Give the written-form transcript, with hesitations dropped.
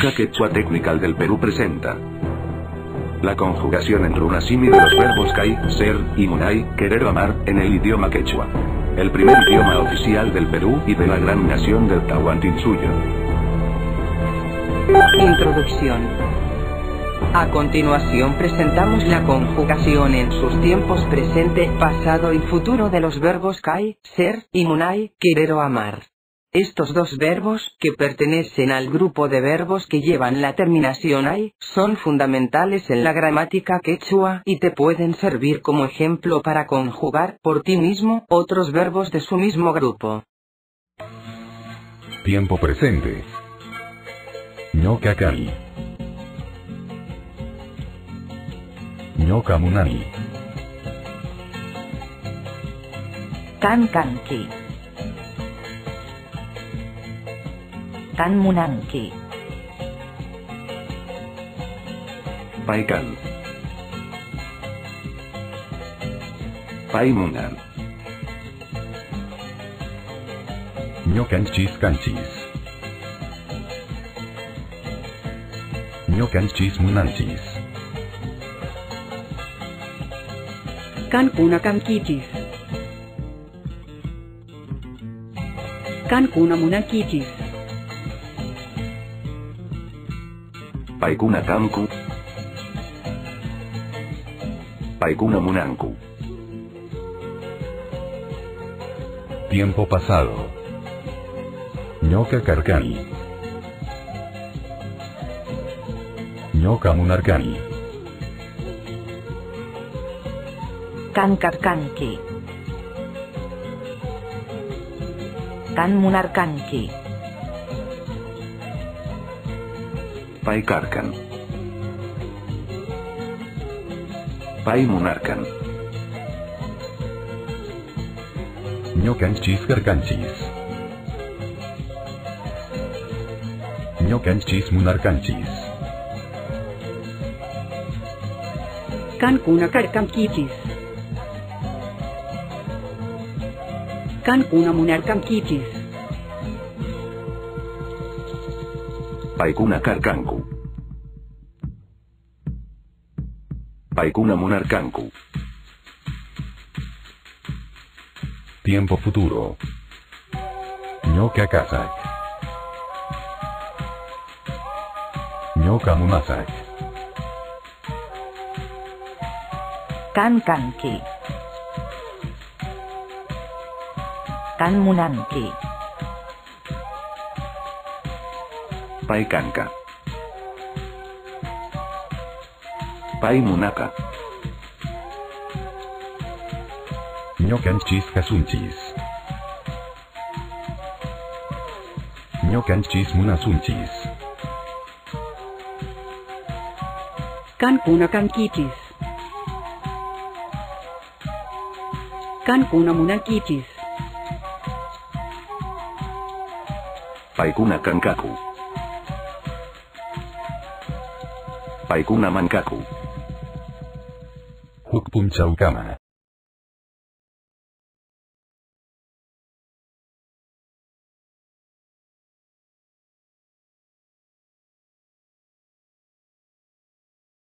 Gramática Quechua Technical del Perú presenta la conjugación en runasimi de los verbos kai, ser, y munay, querer o amar, en el idioma quechua. El primer idioma oficial del Perú y de la gran nación del Tahuantinsuyo. Introducción. A continuación presentamos la conjugación en sus tiempos presente, pasado y futuro de los verbos kai, ser, y munay, querer o amar. Estos dos verbos, que pertenecen al grupo de verbos que llevan la terminación ay, son fundamentales en la gramática quechua y te pueden servir como ejemplo para conjugar, por ti mismo, otros verbos de su mismo grupo. Tiempo presente. Ñoqa kani. Ñoqa munani. Kan kanki. Kan munanki. Pay kan. Pay munan. Ñoqanchis kanchis. Ñoqanchis munanchis. Kankuna kankichis. Kankuna munankichis. Paykuna kanku. Paykuna munanku. Tiempo pasado. Ñoqa karqani. Ñoqa munarqani. Kan karqanki. Kan munarqanki. Pay karqan. Pay munarqan. Ñoqanchis karqanchis. Ñoqanchis munarqanchis. Kankuna karqankichis. Kankuna munarqankichis. Paykuna karqanku. Paykuna munarqanku. Tiempo futuro. Ñoqa kasaq. Ñoqa munasaq. Kan kanki. Kan munanki. Pay kanka. Pay munaka. Ñoqanchis kasunchis. Ñoqanchis munasunchis. Kankuna kankichis. Kankuna munankichis. Paykuna kankaku. Paykuna mankaku. Huk punchawkama.